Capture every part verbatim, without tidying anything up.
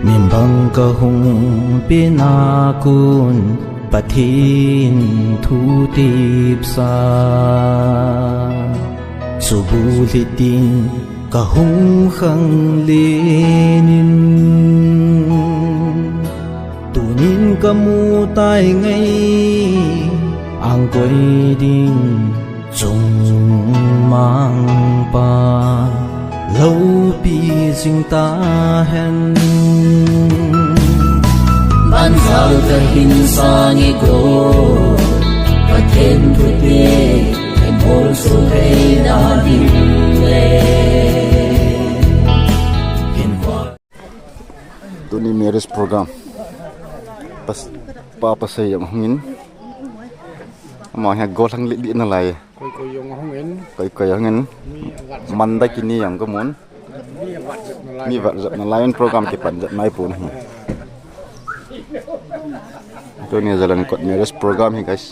Min bang ka hung pina kun Pathen thu tepsa subu litin ka hung khang lenin tunin ka mu tai ngai ang koi ding Chungmang pa lopi jing ta hen. Banjal ka hin sang i ko, Pathen thu te, themol chu thei na ding le. Hin kwa. Tuni marriage program. Pas, pa pasai jong hungin. Ama hi gollhang lih lih nalai. Koi koi jong ahung in. Koi koi jong in. Mi avat jep. Manda kini jong kamun. Mi avat jep nalai. Mi avat jep nalai in program kipan jep nai pon hi. Tuni Jalan Kot marriage program hi, guys.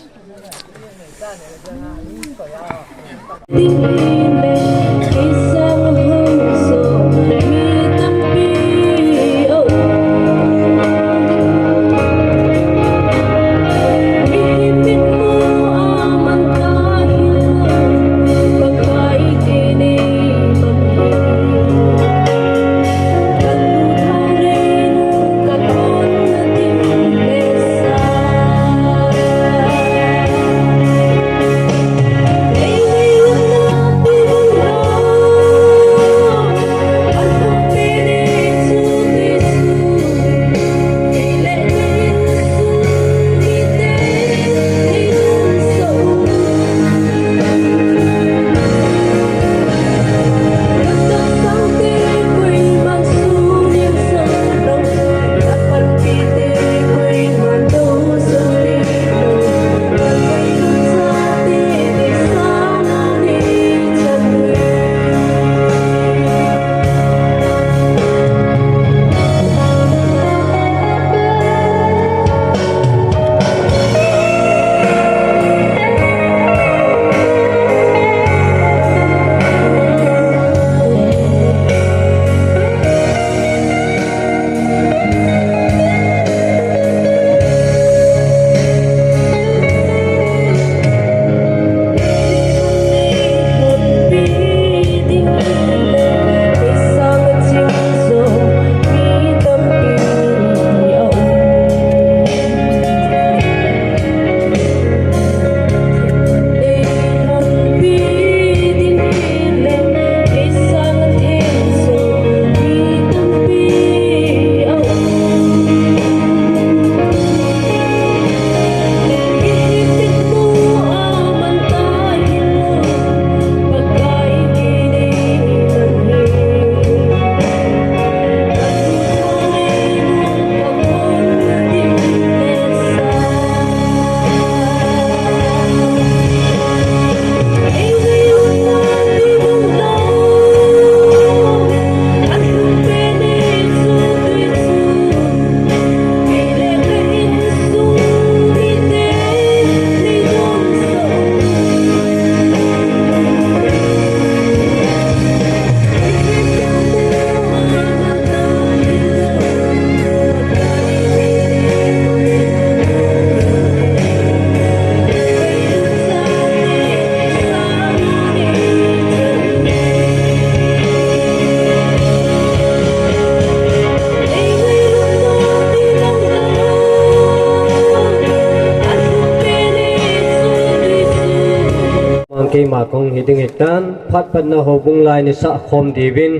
Mang keima kong hi ding hitan, phat patna houbung lai ni sah khom diuvin,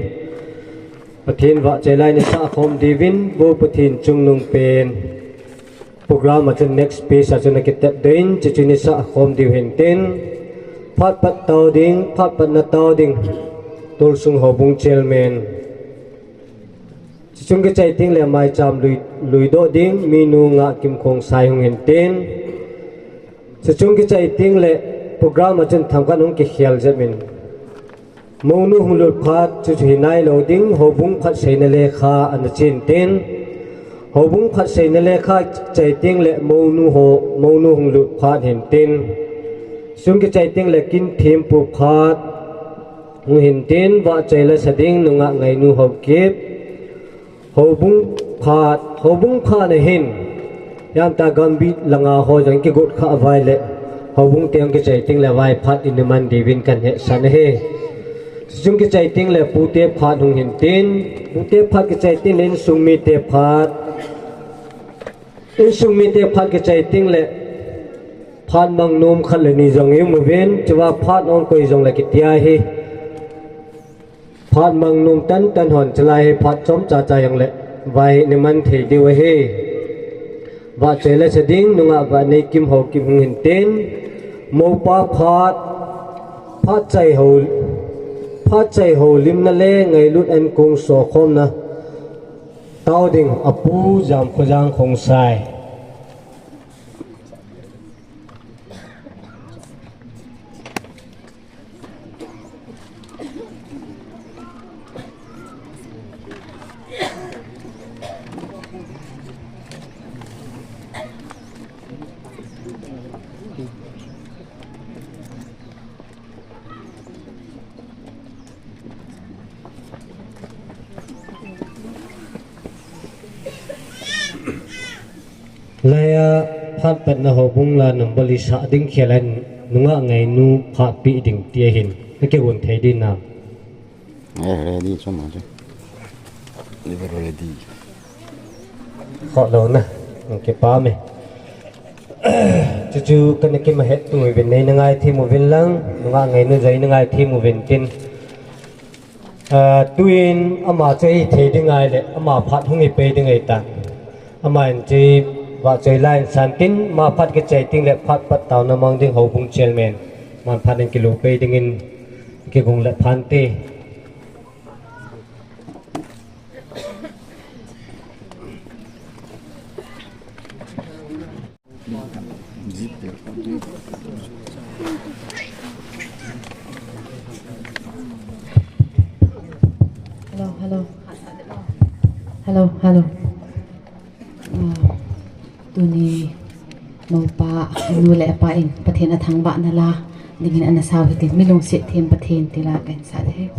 Pathen vahchoi lai ni sah khom diuvin, Pu Pathen chungnung pen. Program a chun next phase a chun akitet ding, chuchu ni sah khom diu hintin. Phat pat tao ding, phat patna tao ding. Tolsung houbung chairman. Chuchung kichai teng le maicham lui, lui doh ding, minu nga Kimkhongsai hung hintin. Chuchung kichai teng le program a chun themkhat hung kikhel jep in. Mounu hung lut phat chu chu hi nailou ding, houbung khat seina lekha ana chen tin. Houbung khat seina lekha chai teng le mounu ho, mounu hung lut phat hintin. Chuchung kichai teng le kin thempu phat hung hintin, vahchoi la sa ding nungah Ngainu Haokip. Houbung Phat, houbung phat ahin. Hitia gambih langa ho jong kigot kha vai le. Houbung teng kichai teng le vai phat in iman diuvin kahin hetsah e. Chuche kichai teng le pute phat hung hin tin. Pute phat kichai teng le insung mite phat. Insung mite phat kichai teng le phat mang nom khat le ni jong ium uvin, chua phat ong koi jong le kitia hi. Phat mang nom tan tan hon chalai hi phat chomcha cha jong le vai hi iman thei diu ahi. Vahchoi la sa ding nungah Vaneikim Haokim hung hin tin. Mopa phat, phat chai ho, phat chai ho limna le ngailut ankong sokhomna. Tao ding, Apu Jamkhojang Khongsai. Laiya phat patna houbung la number li sa ding khel a nungah Ngainu phat pe ding ti ahin. Nakigon thei ding nam? Eh, ready, chom a chu. Liver ready. Khoh lou na, kipah e. Chuchu kana kimahet tu uvin, nei na ngaithem uvin lang, nungah Ngainu jong nei na ngaithem uvin tin. Ah, tuin ama chu eithei ding ahi le, ama phat hung ipe ding ahitan. Aman chu vahchoi la in san tin, ama phat kichai teng le phat pat taona mang ding houbung chairman. Aman phat in kilo pe dingin kigong le phante. Hello, hello. Hello, hello. Ah, tuni mopa, anu le apa in Pathen athangvahna la dingin ana sao hitin, mi lungset them Pathen ti la kahin sa e.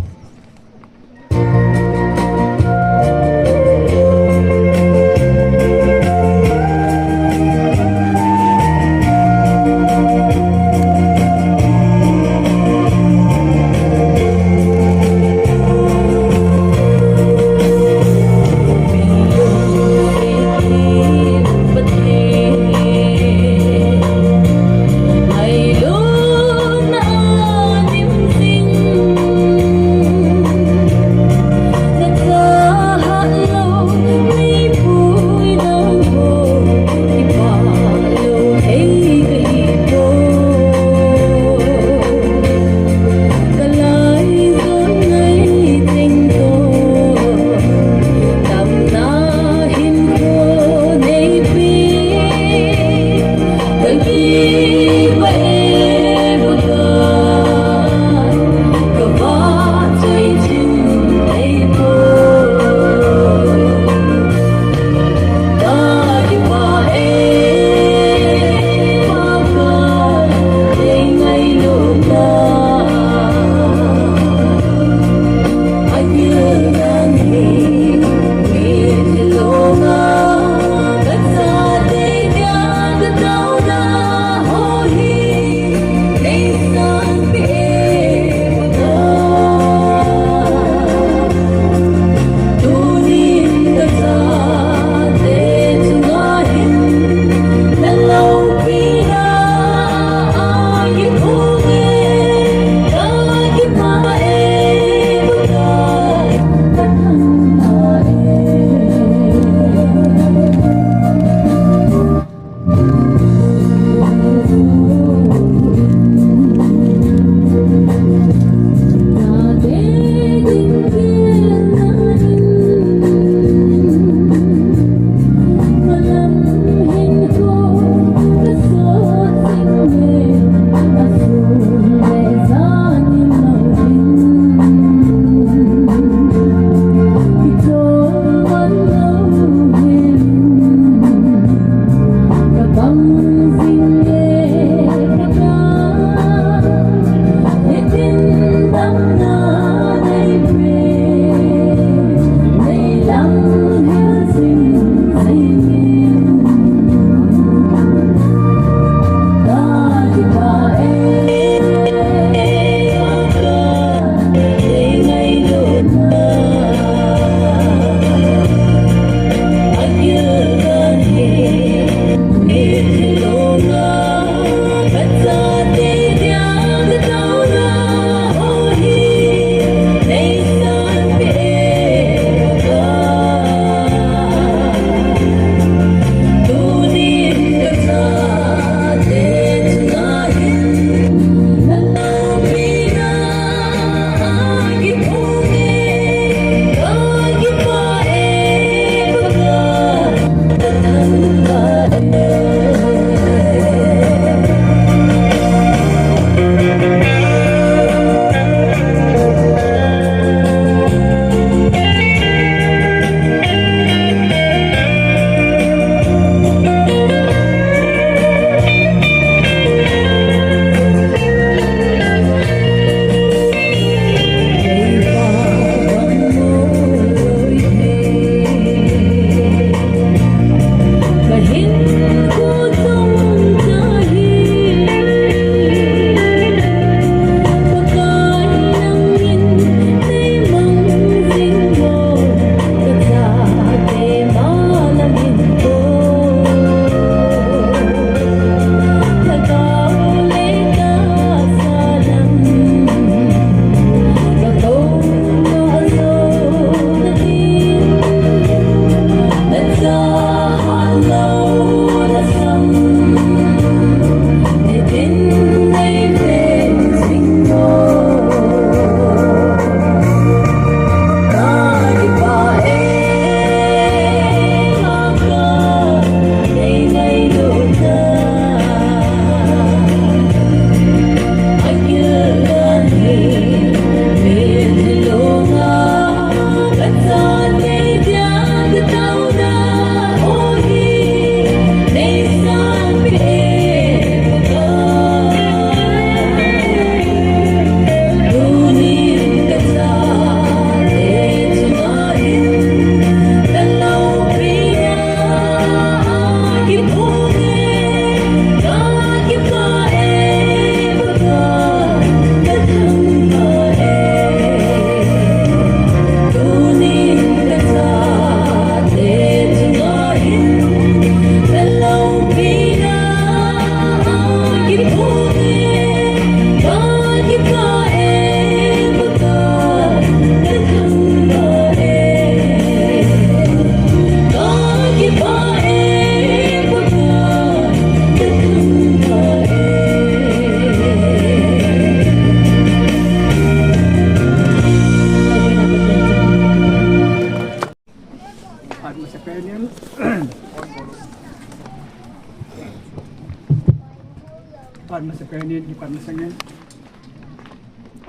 Ni dukan sangin.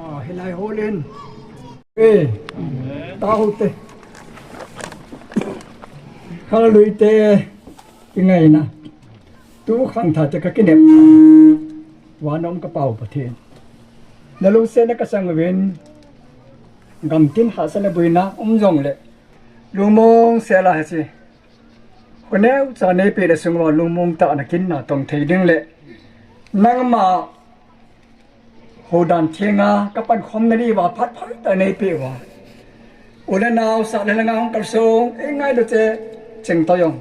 Ah, hilai holin. Eh, tahu te. Hallelujah te. Ingai na. Tu khang tha te ka kinep. Wa nom ka pau Pathen. Na lungsetna ka sang uvin. Gamtin hahsatna boina um jongle. Lungmong sela hesi. Khoneu cha neipe le sung uva lungmong tah na kin na tong thei ding le. Nangma hodan thenga ka pankhomna diuva phat phat tah neipe uva. U le nao sah le langa hung kalsong, ei ngailu che cheng toyong.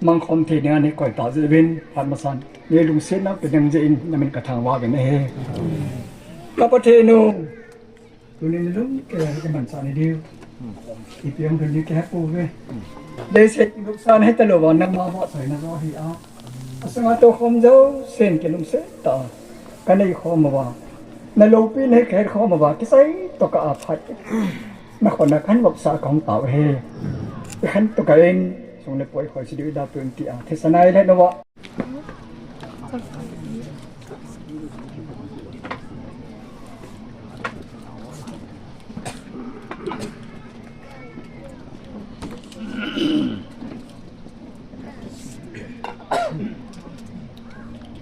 Mangkhom thei dinga neikoi tah jeh uvin, phat masan. Nei lungsetna pe ding jeh in, na min ka thangvah uvin ahi. Ka Pathen u. Tuni lungkei a ka manchah na diu. Ipi jong tuni ka hepouve. Leiset lungsan hita louva nangma vahchoina jo hi a. Asunga toukhom jousen kilungset tah a ka neikhom uva. Na loupina hi ka hetkhom uva. Kisai tokah a phat. Na khut na kahin vopsah kahung tao hi. I khantou kah in sung le pai khoi se diu i da tun tia. Thisan a i lhai uva.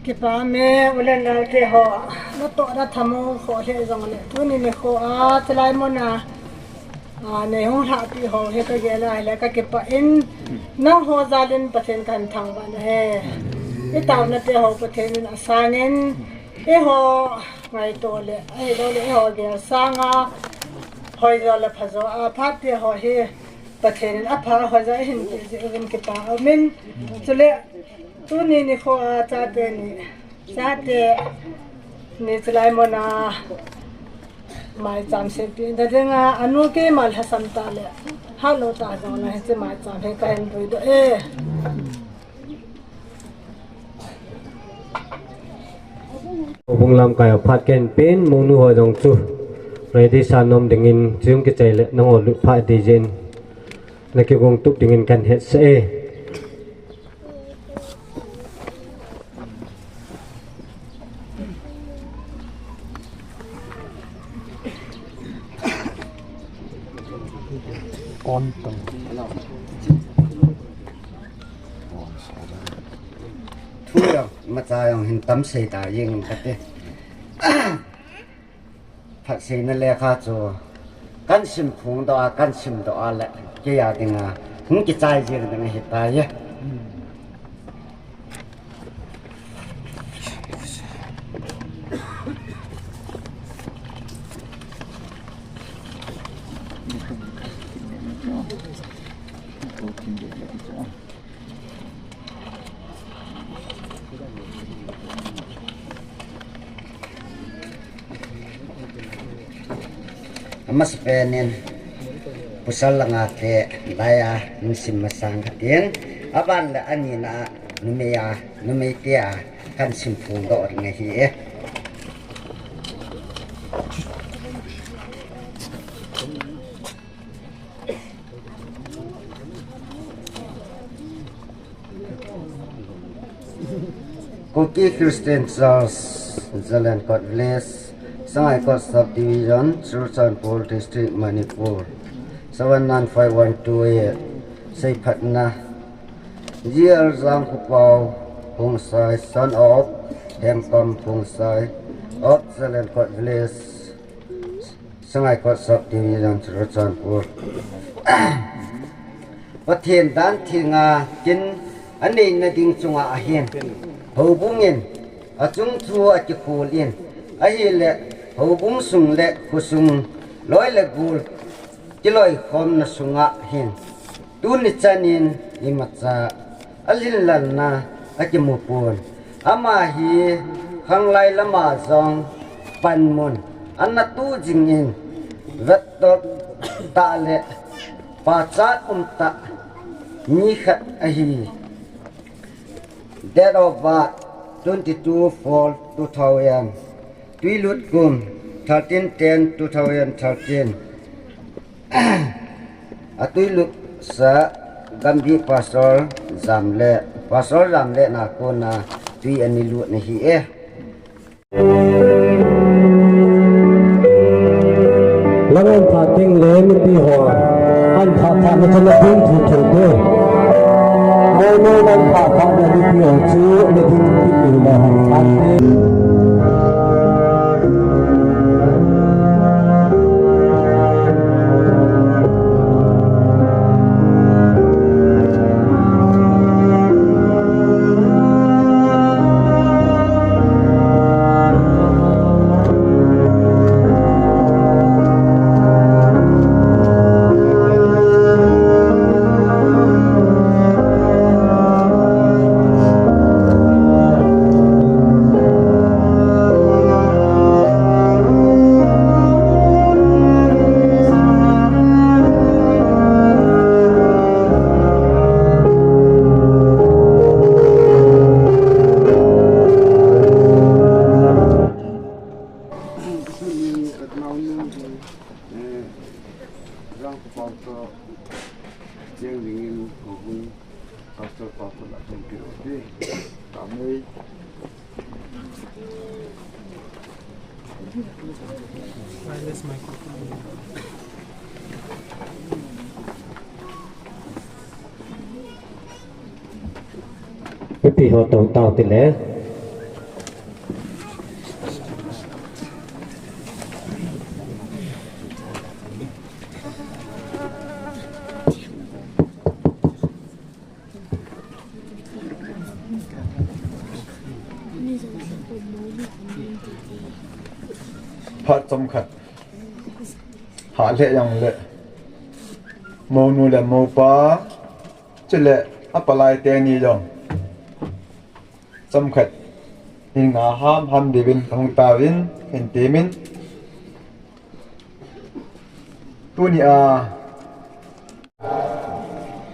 Kipah e, u le nao te ho, natoh na tham u kho lheh jongle, tuni nikho a, chulai mun a, a, nei hung lhahpeh ho hi ka gel a ahile ka kipah in, nangho jal in Pathen kahin thangvah nahi. I taona te ho Pathen in asang in, eiho ngaito le, ahilou le eiho gel sanga, hoijo le phajo a phat te ho hi, Pathen in apha hoijo ahin pe jeh uvin kipah aumin. Chule, tuni nikho a chate ni, chate ni chulai mun a maicham seipeh na dinga, anu keima lhasam tah le, hatlou tah jongle hiche maicham hi kahin puidoh e. Houbung lamkai a phat kahin pen, mounu ho jong chu ready sa nom dingin, chujong kichai le nangho lut phat ding jeh in, na kigong tup dingin kahin hetsah e. Kon tong. Thu jong, imacha jong hin tam sei ta jeng in kate. Phatseina lekha chu kahin sim phongdoh a, kahin simdoh a le, kei a dinga hung kichai jeng ding ahitai. Amasapen in, pasal langa te, laiya, hung sim masang katin, aban le ani na, numei a, numei te a, kahin sim phongdoh ding ahi e. Kuki Christian Church, Zalenkot Village, Sangaikot Subdivision, Churachandpur District, Manipur, seven nine five one two eight. Seiphatna. G R Jangkhopao Khongsai, son of Hemkam Khongsai, of Zalenkot Village, Sangaikot Subdivision, Churachandpur. Pathen dan thenga kin aneina ding chunga ahin, houbung in achung thu akikhol in, ahile houbung sung le khosung loi le gol kiloikhomna sunga hin, tuni chanin imacha alinlalna akimupon. Ama hi khanglai lama jong panmun ana tu jingin, vetdoh tah le pachat umtah mi khat ahi. Date of birth, twenty-two four two thousand. Tuilut kum, thirteen ten two thousand thirteen. Atuilut sa Gambih Pastor Jamlet, Pastor Jamlet na kona tui ana lut na hi e. Lang an pha teng le mipi ho an pha pha na chana ding thu thu te. Mo mo an pha pha na mipi ho chu na ding pi pi na han pha te. Mipi ho tong tao ti le. Phat chomkhat. Ha le jong le. Monu le mopa. Chule apalai teni jong. Chomkhat. Hinga ham ham diuvin kahung tauvin. Hin timin. Tuni a.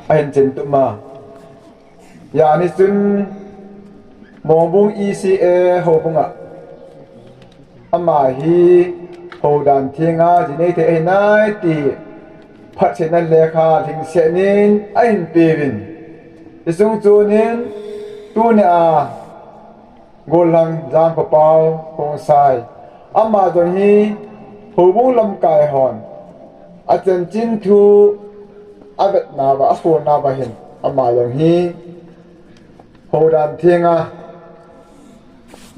Ahin chen tuma. Jani chun Mongbung E C A houbunga. Ama hi houdan thenga ji nei thei ahi nai ti phatchomna lekha lhingset in ahin peuvin. Hiche chung chun in tuni a Gollhang Jangkhopao Khongsai. Ama jong hi houbung lamkai hon. Achanchin thu avetna uva, asolna uva hin. Ama jong hi houdan thenga.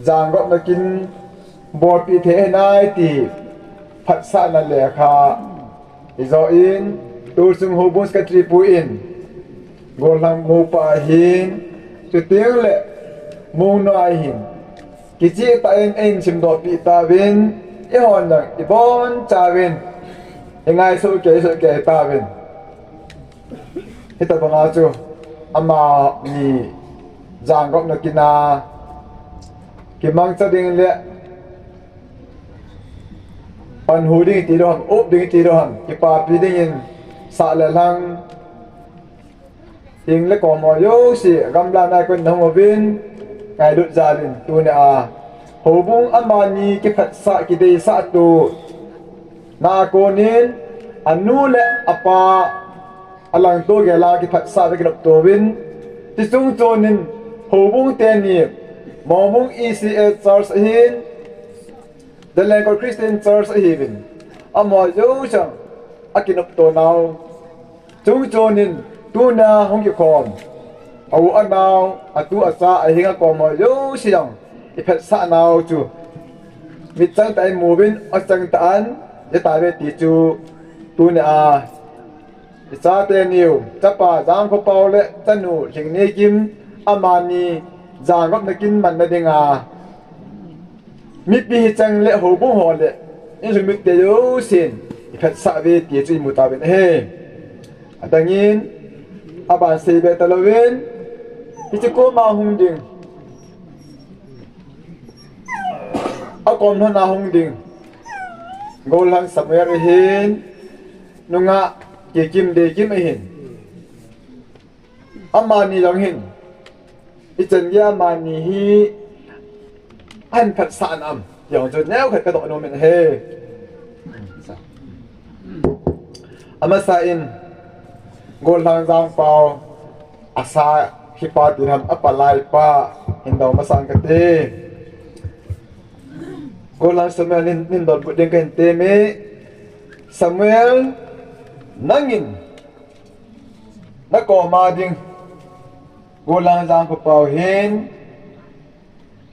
Jangopna kin bolpeh thei ahi nai ti phatsahna lekha. Ijou in, Tuchung Houbung Secretary pu in, Gollhang mopa ahin, chuteng le, monu ahin, kicheh tah in, eihin simdoh peh tauvin, eihon jong, ibon chauvin, ingai soh kei, soh kei tauvin. Hitabanga chu, amani, jangopna kin a, kimangcha ding le, Panhu ding ti lou ham, up ding ti lou ham, kipapi dingin, sah le lhang, hing le kom ho jouse, gamla nai kon nahung uvin, ngailut jal in, tuni a, houbung amani kiphatsah, kideisah tu, na konin, anu le apa, alangto gel a kiphatsah ve kinopto uvin, ti chung chun in, houbung teni, Mongbung E C A Church ahin, The Lengkol Christian Church ahiuvin. Amaho jouse akinopto nau. Chung chun in tuna hung kikhom. A u a nao, a tu a cha, a hing a kom ho jouse jong. I phatsah nau chu. Mitchang tah in mu uvin, atchang tah in, ja ta ve ti chu. Tuni a. I chate niu, chapa Jangkhopao le chanu Lhingnekim amani jangopna kin manna dinga. Mipi hicheng le houbung ho le, insung mite jousen, i phatsah uve ti chu i mu tauvin ahi. Adangin, aban sei be talouvin, hiche koma hung ding. Akom lhona hung ding. Gollhang Samuel ahin, nungah Kikim Deikim ahin. Amani jong hin. Ichan gei amani hi ahin phatsah nam. Jong chu neokhat kadoh nom in ahi. Amasa in Gollhang Jangpao asa hipa ti ham apalai pa hin dong masang kati. Gollhang Samuel nin, nin donbut ding kahin temme. Samuel, nangin nakoma ding Gollhang Jangkhopau hin,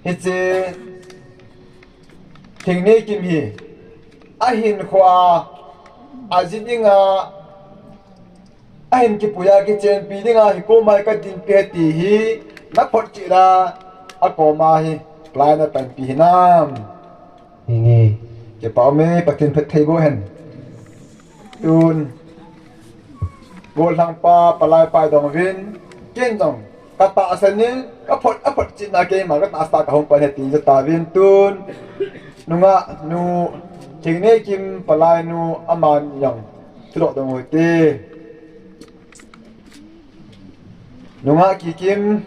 hiche Lhingneikim hi ahinkhoa aji dinga, ahin kipuiya kichenpi dinga hikoma kadinpi e ti hi naphotchet a, akoma hi lai napanpi hinam? Hinge. Kipah ume, Pathen phatthei boh hen. Tun gollhangpa palai pa dong uvin, ken jong katahsan in, kaphot, aphotchetna keima katahsa kahung pan e ti jatauvin tun. Nungah nu, Lhingneikim palainu aman jong thudoh dong uhite. Nungah Kikim,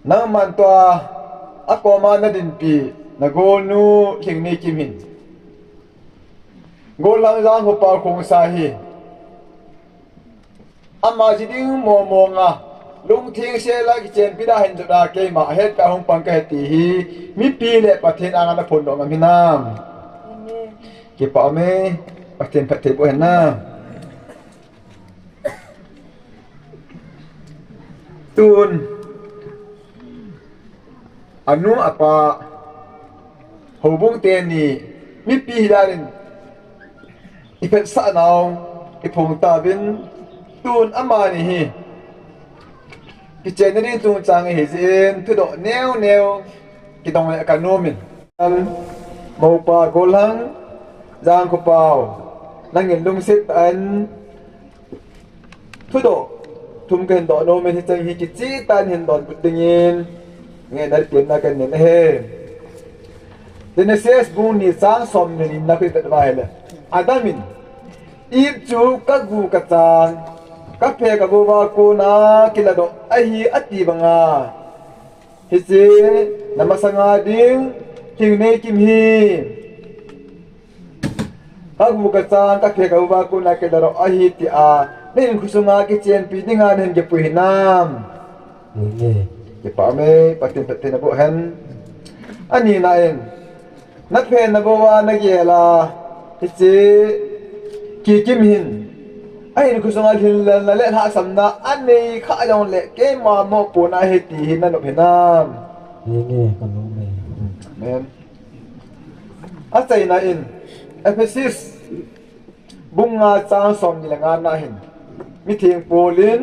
nangman tua akoma nadinpi nagolnu Lhingneikim hin Gollhang Jangkhopau khongsa hi ama ji ding mong monga, lungtheng sela kichenpi da hin jot a keima ahetpeh a hung pang kahi ti hi mipi le Pathen anga naphondoh ngam hinam? Kipah ume, Pathen phatthei boh hen nang. Tun anu apa, houbung teni, mipi hidan in iphetsah nau iphong tauvin, tun amani hi kichenna ding chungchang ahi jeh in thudoh neo neo kidong le kanom in. Mopa Gollhang Jangkhopau, nangin lungset tah in thudoh thum kahin doh nom in, hicheng hi kicheh tah in hin donbut dingin ngehna le temna kahin nei ahi. Genesis bung ni chang somni le nina kahin vet uva ahile, Adam in Eve chu kagu kachang, kaphe kavova kona kiladoh ahi ati banga, hiche namasanga ding Lhingneikim hi kagu kachang, kaphe kavova kona kiladoh ahi tia nahinkho sunga kichenpi dinga nahin kipui hinam? Kipah ume, Pathen phatthei naboh hen. Anina in, naphe navova nagel a, hiche Kikim hin ahinkho sunga lhinlelna le lhahsamna anei kha jongle keima mopohna ahi ti hi nanop hinam? Amen. Achaina in, Ephesus bung nga chang somni le ngana hin, mitheng Paul in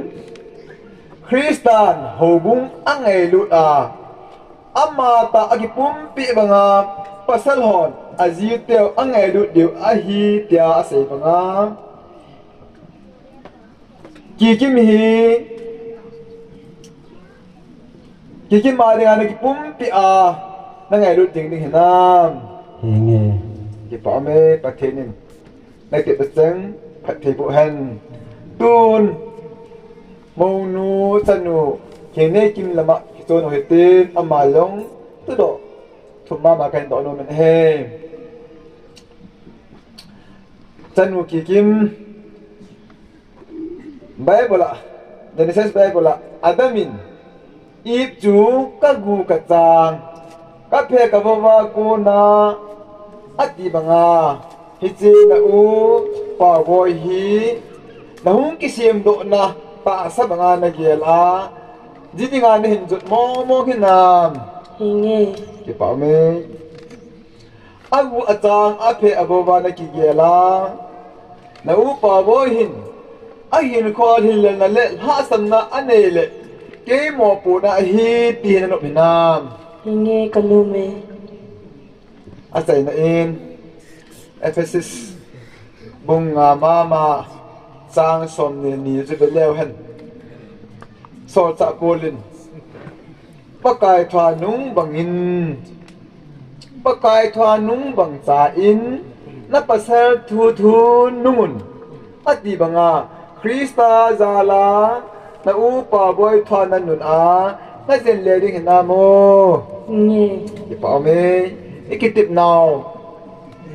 Christan houbung angailut a, amatah a kipumpeh banga pasal hon ajiteu angailut diu ahi tia asei banga, Kikim hi Kikim a dinga nakipumpeh a nangailut ding ding hinam? Kipah ume, Pathen in nakitepna cheng phatthei boh hen. Tun mounu chanu Lhingneikim lama kichon u hitin, ama jong thudoh thum mama kahin doh nom in ahi. Chanu Kikim, Bible a, Genesis Bible a, Adam in Eve chu kagu kachang, kaphe kavova kona ati banga, hiche na u Paoboi hi nahung kisemdohna tahsa banga nagel a, ji dinga nahin jot mong mong hinam? Kipah ume. Agu achang, aphe avova nakigel a, na u Paoboi hin ahinkhoa lhinlelna le lhahsamna anei le keima mopohna ahi ti hi nanop hinam? Achaina in, Ephesus bung nga mama chang somni le ni chu ve leu hen. Solchah Paul in, Pakai thunung bangin, Pakai thunung bangchan, na pasal thu thunungun, ati banga, Christa jala na u Paoboi thunun a najen le ding hinam? Kipah ume. Ikitepnau,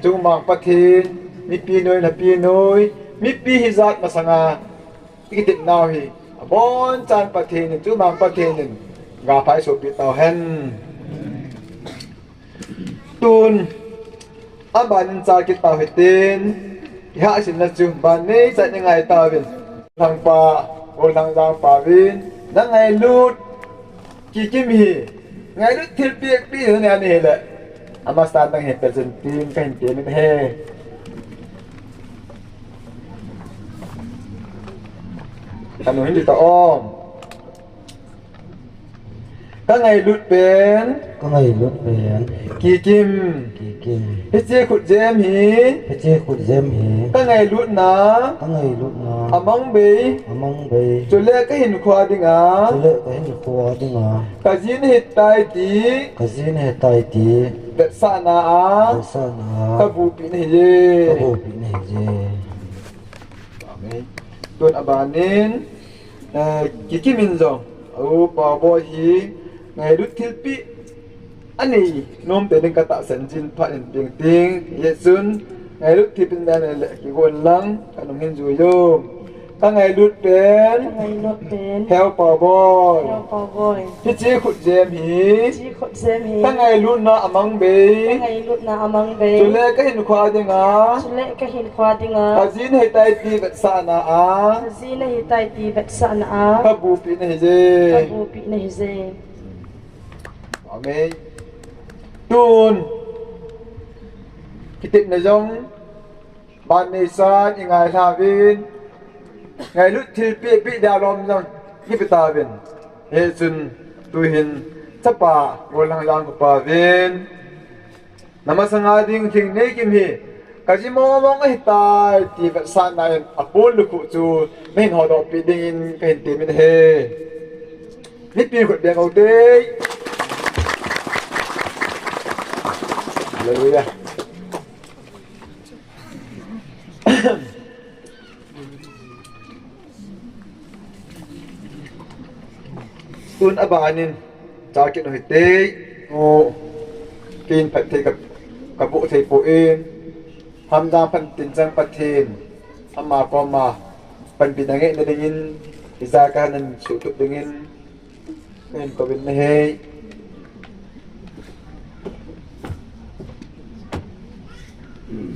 chungmang Pathen, mipi noi, napi noi, mipi hijat masanga ikitepnau hi abonchan Pathen in, chungmang Pathen in galpha eisopeh tauhen. Tun Abanin cha kit tau hitin, kihahsatna chu ban neichan i ngai tauvin. Lhangpa, Golhang Jangpa vin, na ngailut kikim hi, ngailut thilpeh peh hi na nei hile, amasan nang hin peh jeng tin kahin temin ahi. Kanu hin ta om. Ka ngailut pen. Ka ngailut pen. Kikim. Kikim. Hiche khutjem hi. Hiche khutjem hi. Ka ngailutna. Ka ngailutna. Amang bei. Amang bei. Chule ka hinkho dinga. Chule ka hinkho dinga. Ka ji nahitai ti. Ka ji nahitai ti. Vetsahna a. Vetsahna a. Ka bupi nahiye. Ka bupi nahiye. Amen. Tun abanin, eh, Kikim in jong, a u Paoboi hi, ngailut thilpeh anei nom tei ding ka tahsan jin phat in peng ting, hijeh chun, ngailut thilpeh anei le kigon lang, ka nung hin jui u. Ka ngailut pen. Ka ngailut pen. Heu Paoboi. Heu Paoboi. Hiche khutjem hi. Hiche khutjem hi. Ka ngailutna amang bei. Ka ngailutna amang bei. Chule ka hinkho dinga. Chule ka hinkho dinga. Ka ji nahitai ti vetsahna a. Ka ji nahitai ti vetsahna a. Ka bupi nahiye. Ka bupi nahiye. Amen. Tun. Kitepna jong. Ban neisan i ngai lhauvin, ngailut thilpeh peh dia lom jong i pe tauvin. Hichun tuhin chapa Golhang Jangpa vin, na masanga ding Lhingneikim hi ka ji mong mong ahitai ti vetsahna in apul lukhuh chu na hin hodoh peh dingin ka hin temin ahi. Mipi khut beng u te. Hallelujah. Tun abanin cha kit u hite. O, kin phatthei ka, ka boh thei poi. Hamjang phatthei chang Pathen ama koma panpina ngeina dingin, ijakai nan suhtup dingin, Amen. Kovin nahi. Hmm.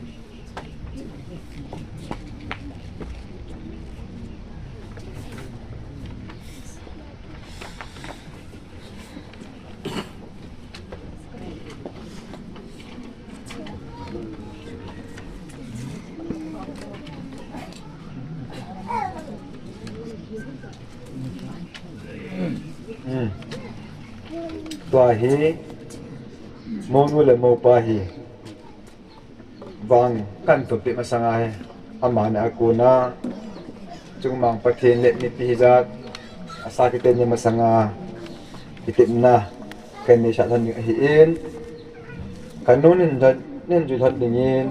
Tua hi, mounu le moupa hi. Vang kan thupeh masanga hi. Amani a kona. Chungmang Pathen le mipi hijat. Asa kiten ni masanga. Kitepna. Kan neisah lhon ding ahin. Kanu nin lhon, nin jui lhon dingin.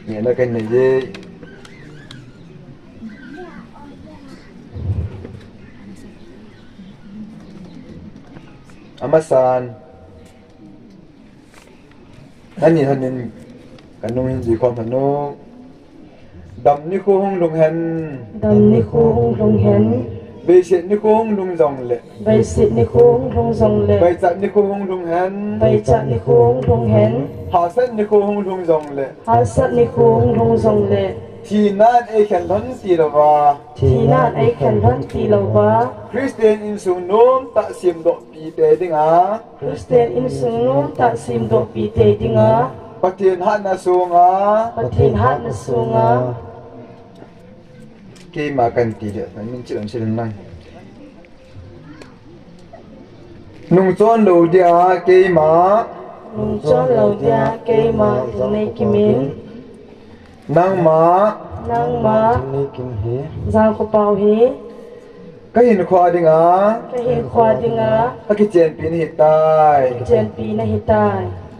Ngehna kan nei e. Amasan. Nani lhon in kanung hin jui khom lhon u. Dam nikho hung lhung hen. Dam nikho hung lhung hen. Veiset nikho hung lhung jongle. Veiset nikho hung lhung jongle. Vaichat nikho hung lhung hen. Vaichat nikho hung lhung hen. Hahsat nikho hung lhung jongle. Hahsat nikho hung lhung jongle. Thinan eikhen lhon tilouva. Thinan eikhen lhon tilouva. Christian insung nomtah semdoh pite dinga. Christian insung nomtah semdoh pite dinga. Pathen hatna sunga. Pathen hatna sunga. Keima kan ti le, min chilon chilon lang. Nungchon lou dia keima. Nungchon lou dia keima, Lhingneikim in. Nangma. Nangma. Lhingneikim hi. Jangkho pau hi. Ka hinkho dinga. Ka hinkho dinga. Ka kichenpi nahitai. Ka kichenpi nahitai.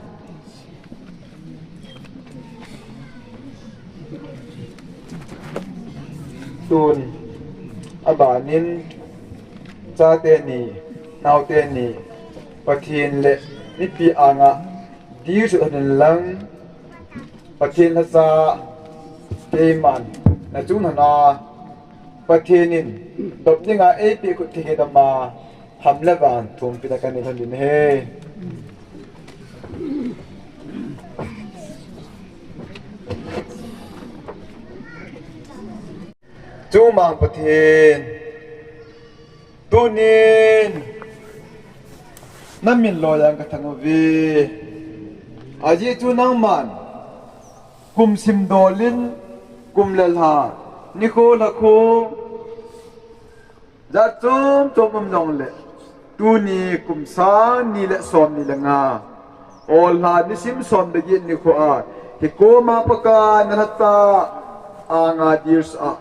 Tun, abanin, chate ni, naote ni, Pathen le mipi anga, dil sut hanin lang, Pathen lhacha, keiman, na chunga, Pathen in, dop dinga eipeh khut thei hi dama, ham le van, thumpina kanei lhon ding ahi. Chumang Pathen, tunin namin loi jeng kathang uve. Ajeh chu nangman kum simdol in, kum le lha, nikho lhakho, jat chom chom um jongle, tuni kum sang ni le som ni le nga, Ollha nisim som le get nikho a, hikoma Pakai nalhacha anga dil sa a,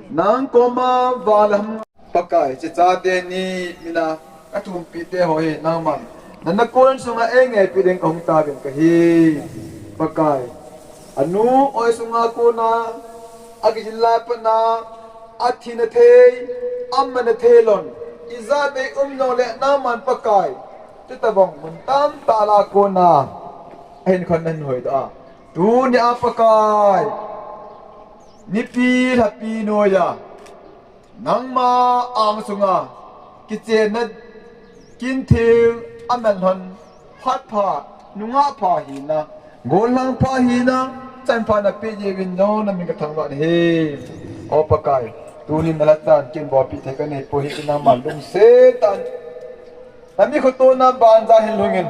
nang koma vang le ham Pakai, hiche chate ni mina kathumpi te ho hi nangman nana kon sunga eingaipi ding kahung tauvin kahi. Pakai, anu oi sunga kona akijil lai patna, athina thei, amana thei lon, ijat bei um jongle nangman Pakai, chutabang mun tamtah lah a kona ahinkhon nahin hoidoh a, tunia Pakai, nipi lhapi noiya nangma angsunga kichenna, kinthil, amelhon, phatpha, nungah pha hina, gollhang pha hina, chanpha napeh jeh uvin jong namin kathangvah nahi. O Pakai, tunin nalhachan kin bolpi thei kanei poi, hiche nangman lungset tah in nami khotona banja hin lhungin,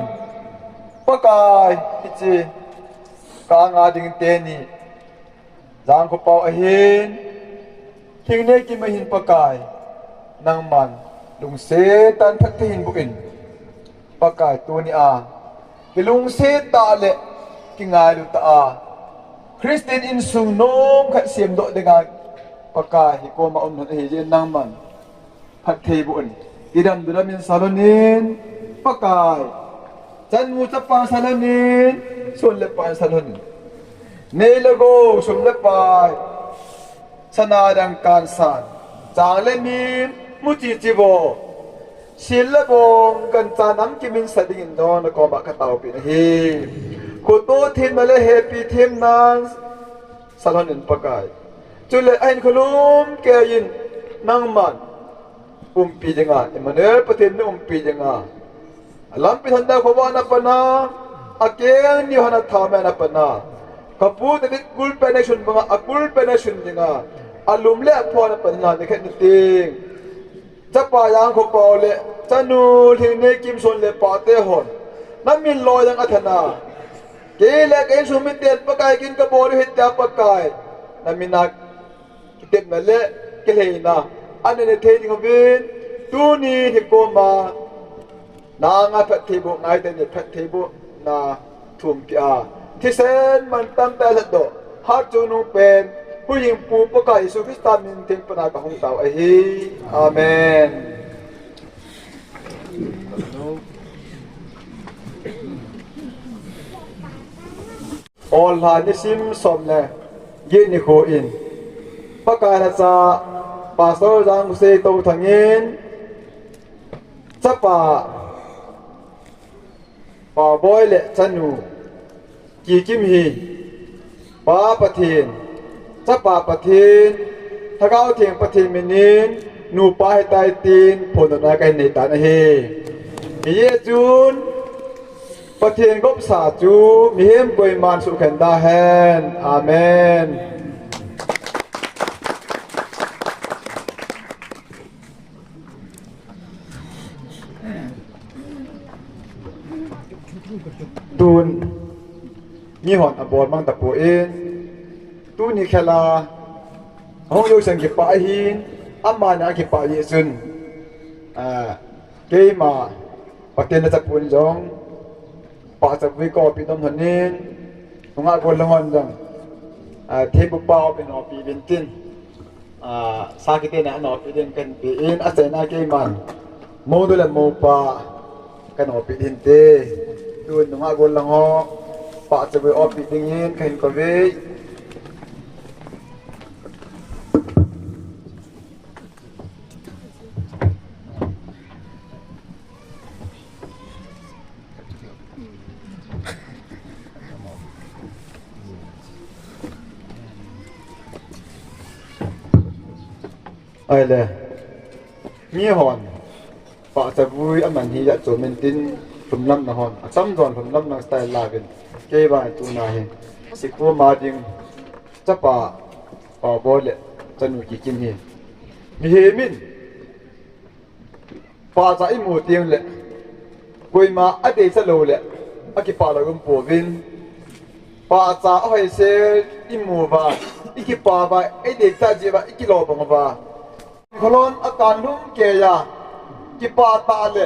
Pakai, hiche ka anga ding teni, Jangkhopao ahin, Lhingnekim ahin Pakai, nangman lungset tah in phatthei hin boh in. Pakai, tunia kilungset tah le kingailu tah a Christian insung nom khat semdoh dinga Pakai, hikoma um lhon ahijeh in nangman phatthei boh in, tidam dudam in salhon in, Pakai, chanu chapa salhon in, son le pai salhon in, nei le gou, sum le pai, sana dangka san, chang le mi, muchi chivo, sil le bong, gancha namkim in sa dingin jong nakoma kataopi nahi. Khoto themna le hepi themna salhon in Pakai. Chule ahinkho lum keiyin nangman umpi dinga, Emmanuel Pathen na umpi dinga, alampi thanda khovah na pan a, akeng ni hon athah mai na pan a, kapu David kulpen a sun banga, akulpen a sun dinga, alum le apho na pan a, nikhat nitin Chapa Jangkhopao le chanu Lhingnekim, son le pai te hon namin loi jeng athana, kei le ka insung miten Pakai kin kabol u hitia Pakai, namin a kitepna le kilheina anei thei ding uvin, tuni hikoma nanga phattheiboh ngai teni, phattheibohna thumpia, thisen mantam tah lhatdoh, hatchungnung pen, huhhingpu Pakai Jesu Christa min theng pana kahung tao ahi. Amen. Ollha nisim som le get nikho in, Pakai lhacha Pastor Jangkhosei Touthang in, chapa Paoboi le chanu Kikim hi, Pa Pathen, Chapa Pathen, Lhagao Theng Pathen minin, nupa hitai tin phondohna kahin nei tan ahi. Hijeh chun, Pathen gopsa chu mihem koiman suhkhen tahen. Amen. Tun mihon abol mang tapon, tuni khela ahung jousen kipah ahin, amani akipah jeh chun, ah, keima Pathen nachapun jong pahcha vui kaopi nom lhonin, nungah gollhang hon jong, ah, thempu pa open opi vintin, ah, sakhi tena anopi ding kahin pen, achaina keiman mounu le mopa kahin opi ding hinte. Tun nungah gollhang ho pahcha vui opi dingin kahin kouve. Ahile, mihon pahcha vui aman hi jat chom intin, lhumlamna hon achamjon lhumlamna style lauvin, kei vang tuna hi sikhu ma ding chapa Paoboi le Chanu Kikim hi. Mihem in pahcha imu teng le, koima adeicha lou le, akipah lou um pouvin. Pahcha ahoise imu uva, ikipah uva, adeicha jeh uva, ikilou bang uva. Kholon akan lhum keiya, kipah tah le,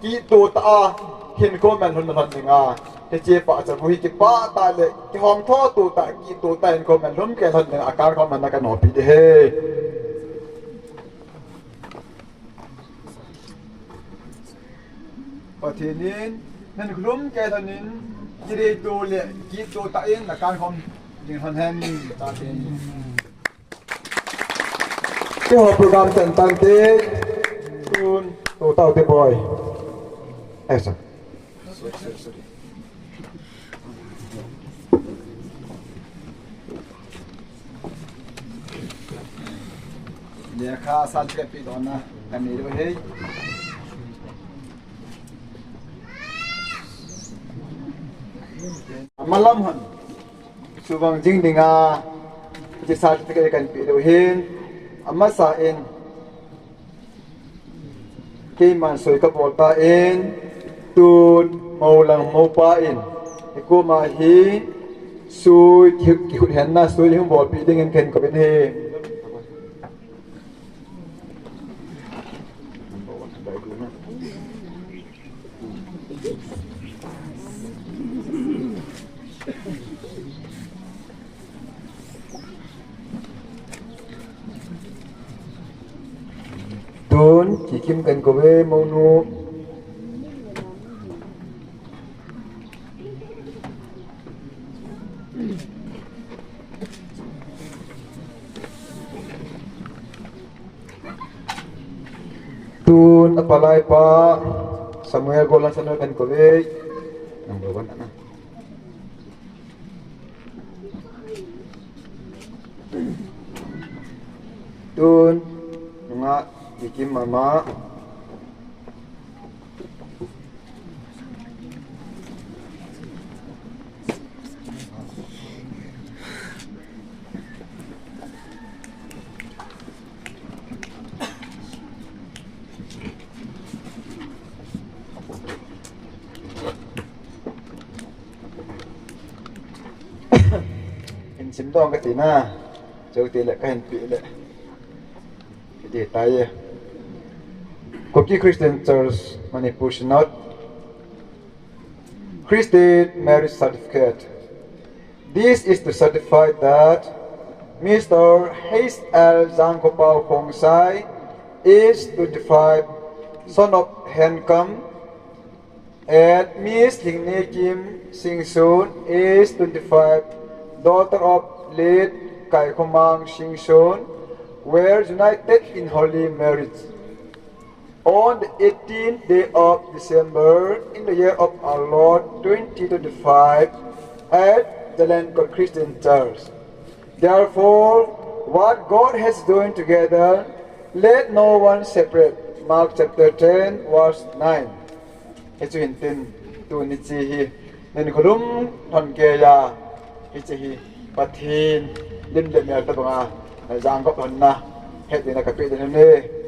kitoh tah a, hinkho man lhun lhon dinga. Hiche pahcha bu hi kipah tah le, kihong tho toh tah, kitoh tah hinkho man lhum kei lhon dinga, akan khom man na kanopi ding ahi. Pathen in, hinkho lhum kei lhon in, kidei toh le, kitoh tah in, akan khom ding lhon hen, Pathen in. Keiho program ten tante, tun, tu tau te boy. Eh, sir. Lekha certificate pe dona, kani lo hei. Amalam hon. Suvang jing dinga, hiche certificate kahin pe diu ahin, amasa in, keiman soi kabol tan, tun, mou lang moupa in, hikoma hi, sui, ki, kihuthenna, sui hung bolpeh dingin kahin kouvin ahi. Tun, Kikim kahin kouve, mounu. Tun apalai pa Samuel Golan Samuel kahin kouve. Number one ana. Tun nunga Kikim mama. Hin simdoh kati na, chutile kahin pe le. Kiti tai. Kuki Christian Church, Manipur Synod. Christian marriage certificate. This is to certify that Mister H L Jangkhopao Khongsai is twenty-five, son of Henkam, and Miss Lingnekim Singson is twenty-five, daughter of late Kaikhomang Singson, were united in holy marriage on the eighteenth day of December in the year of our Lord twenty twenty-five at Jalan Kot Christian Church. Therefore, what God has joined together, let no one separate. Mark chapter ten, verse nine. Hichu hintin, tuni chi hi, nin khulum thon keiya, hichi hi, Pathen lim le mel tabanga, jangkop honna, het dingin kapeh ding ahi.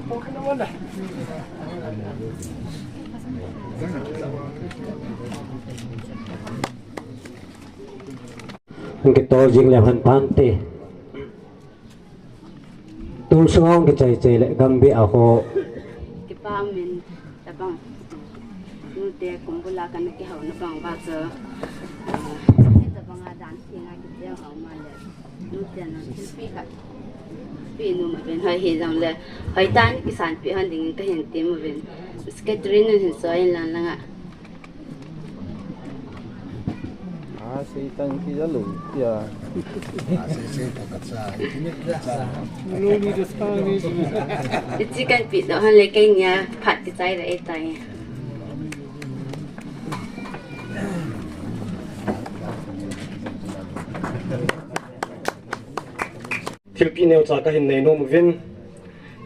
Hung kitol jing le hung pan te. Tul sunga hung kichai chai le Gambih a ho. Kipa min tabang. Nute kumbula kana kihou na bang ba chu. Tabang a dan kinga kipia hou ma le. Nute na thilpi khat. Pi nu ma ben hoi hi jong le. Hoi tan kisan pi han ding ka hin ti ma ben. Secretary nu hin so in lang lang a. Ah, Satan ki jalo, ya. Iti kan pi do han le kei nia phat ti chai da e tai. Thilpi neo cha ka hin nei nom uvin.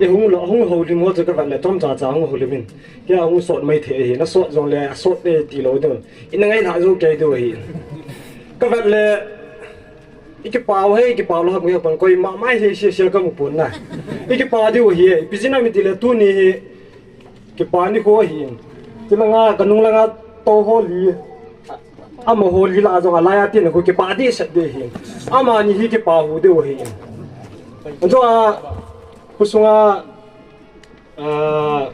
I hung lo, hung houlim ho chu ka vet le chomcha cha hung houlim in. Kei a hung sot mai thei ahi, na sot jong le a sot e ti lo deu. I na ngai lha jou kei deu ahi. Ka vet le i kipau he, i kipau lo ha mu he pan koi ma mai he sia sia ka mu pon na. I kipau deu ahi, i pi jin a mi ti le tuni hi. Kipa ni kho ahi. Ti langa, ka nung langa to ho li. Ama ho li la jong a lai a ti na kho kipa di set di hi. Ama ni hi kipa hu deu hi. Anjo a, khusunga, ah,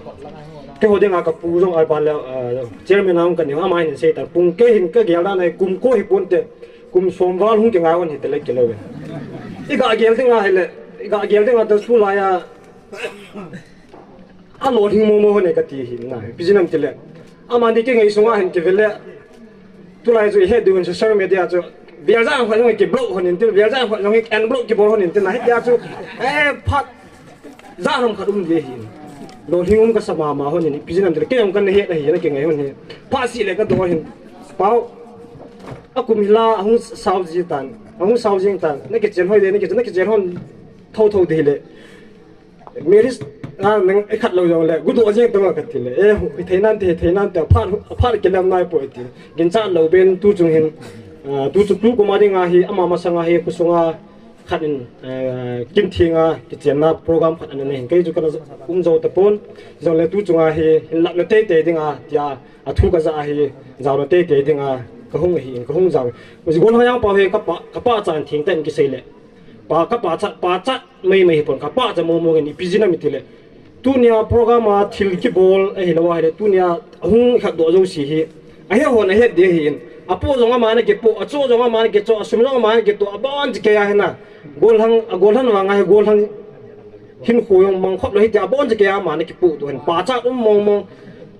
kei ho dinga ka pu jong a ba le, ah, chairman a hung ka ni, ama hin sei ta, pung kei hin ka gel da nai kum ko hi pon te, kum som val hung ki ngai hon hi te le ki le. I ka gel dinga hi le, i ka gel dinga ta su la ya, A lolhing momo hon e ka ti hi na. Pi jin am ti le. Ama ni ki ngai sunga hin ki ve le. Tulai chu i he diu in social media chu. Vial ja khat jong ki block hon in ti, vial ja khat jong ki unblock ki bol hon in ti na. Hitia chu. Eh, phat. Ja ham khat um ve hi. Lolhing um ka sa mama hon in. Pi jin am ti le. Kei jong kan he na hi na ki ngai hon hi. Phat si le ka do hin. Pau. A kum hi la hung sao ji tan. Hung sao jing tan. Na ki chen hoi de, na ki, na ki chen hon. Tho tho de le. Marriage a nang i khat lo jong le, gu do jeng tong ka ti le. Eh, i thei nan te, thei nan te, phat, phat ki lam nai po ti. Ginchat lo ben tu chung hin, ah, tu chung tu kuma dinga hi, ama masanga hi, khusunga khat in, eh, kin thinga, kichenna program khat ana nei hin. Kei chu kana um jo ta pon, jong le tu chunga hi, hin lap na tei tei dinga, tia, a thu ka ja hi, jao na tei tei dinga, ka hung hi, ka hung jao. Golhang jang pa hi, ka pa, ka pa chan thing ten ki sei le. Pa, ka pa chat, pa chat, Mai mai hi pon ka pa cha mo mo ngen i pi jin am ti le. Tunia program a thil ki bol, eh, hi lo a hi le, tunia hung khat do jo si hi. A he hon a he de hi in. A po jong ama na ki po, a cho jong ama na ki cho, a sum jong ama na ki to, a bon ji ke a hi na. Golhang, a golhang wa nga hi golhang hin khu jong mang khop lo hi ti a bon ji ke ama na ki po to hin. Pa cha um mo mo,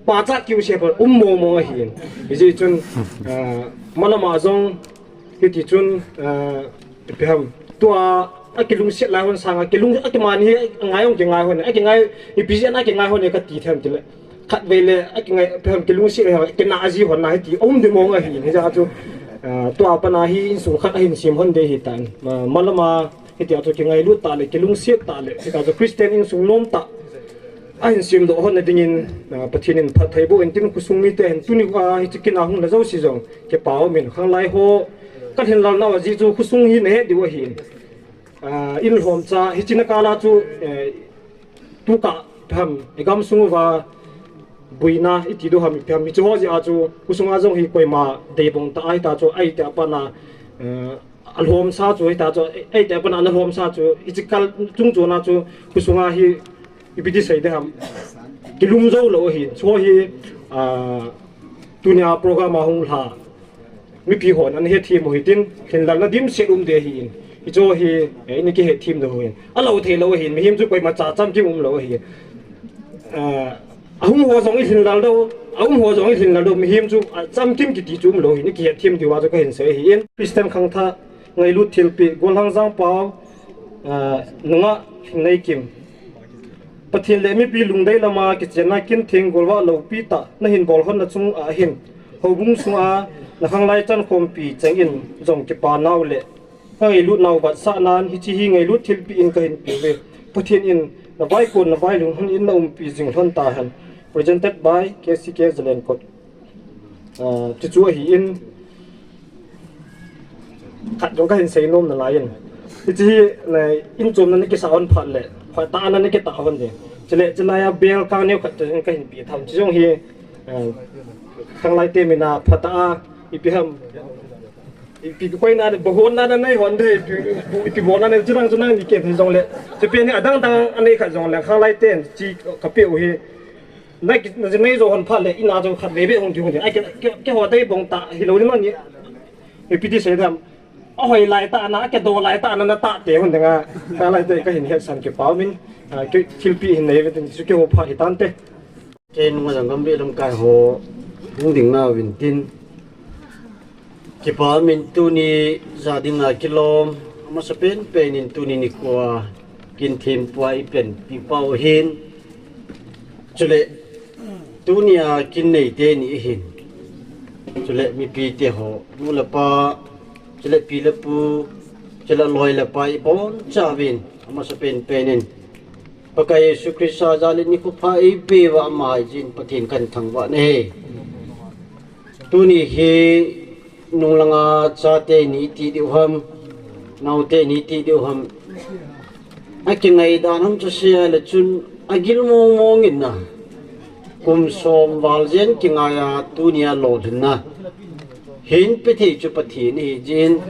pa cha ki u se pon um mo mo hi in. Hi ji chun, ah, malama jong, Hiti chun, ah, ipi ham. Tua, a kilungset lai hon sanga, kilung, a kimani hi, a ngai hon, ki ngai hon, a ki ngai, ipi jin a ki ngai hon, ka ti them ti le. Khat vei le, a ki ngai, ipi ham, kilungset lai hon, ki na a ji hon na hi ti, um di mong a hi, hi ja chu, ah, tua pa na hi, insung khat a hin sim hon de hi tan. Ma, malama, hiti a chu ki ngailut ta le, kilungset ta le, hiti a chu Christian insung nom ta. A hin sim doh hon na dingin, ah, Pathen in phatthei boh in tin khosung mite hin tuni, ah, hiche kin a hung na jo si jong, kipa um in khanglai ho, ka hin lal nau a ji chu khosung hi na he diu ahin. Ah, in lhom cha, hiche na kala chu, eh, tu ka pham, i gam sung uva, buina, i ti diu ham, i pham, hiche ho ji a chu, khosung a jong hi koima, dei bong ta ai ta chu, ai ta pa na, eh, A lhom sa chu, hita chu, ei, te pana na lhom sa chu, hiche kal chung chu na chu, khosunga hi, ipi ti sei de ham. Kilum jo lo hi, chu hi, ah, tunia program a hung lha. Mipi hon ana hethem u hitin, hinlal na dimset um de hi in. Hichu hi, eh, ini kihethem diu hin. A lo thei lo hin, mihem chu koima cha chamkim um lo hi. Ah, Ahung ho jong i lhinlal dou, ahung ho jong i lhinlal dou, mihem chu, ah, chamkim kiti chu um lo hi, ni kihet them diu a chu ka hin sei hi in. Christian khangthah, ngailut thilpeh, Golhang Jangpao, ah, nungah Neikim. Pathen le mipi lungdei lama kichenna kin theng golvah lopi tah, na hin bol hon na chung ah hin. Houbung sunga, na khanglai chankhompi cheng in jong kipa nau le. Ka ngailut nau vetsah nan, hiche hi ngailut thilpeh in ka hin pe uve. Pathen in na vaikon na vailhun hun in na umpi jing lhon tahen. Presented by K C K Zalenkot. Ah, chuchu ahi in, khat jong ka hin sei nom nalai in. Hiche hi, na, in chomna na kisa hon phat le, phat tah na na kitah hon ding. Chule, chulai a bel kang neo khat chu kahin pe tham. Chu jong hi, eh, khanglai te mina phatah a, ipi ham, ipi koina, bohonna nanei hon de, ipi, ipi bolna nei, chunang, chunang ni ke jongle. Chu pen hi adang dang anei khat jongle, khanglai ten chi kapeh u hi. Na ki, na nei jo hon phat le, ina jo khat veve hung ki hung de. Ai ke, ke, ke ho dei bong ta, hilou ni ma ni. Ipi ti sei dam. Ahoi lai tah na, akido lai tah na, na tah te hon dinga. Khanglai te kahin hetsan kipa umin, ah, ki thilpeh hin nei ve tin, chu kihou pha hitante. Kei nunga jong Gambih lamkai ho hung ding nauvin tin, kipa umin tuni ja dinga kilom, amasa penpen in tuni nikhoa kin thempua ipen pi pau hin. Chule, tunia kin neite ni ihin. Chule, mipite ho, nu le pa, chule pi le pu, chule loi le pai, ibonchauvin, amasa penpen in Pakai Jesu Christa jal in nikho pha eipeuva ama jal in Pathen kahin thangvah e. Tuni hi nunglanga chate ni ti diu ham, naote ni ti diu ham, akingai dan ham chu sei le chun agil mong mong in na. Kum som val jen kingai a tunia lolhinna hin pe thei chu Pathen ahi jeh in,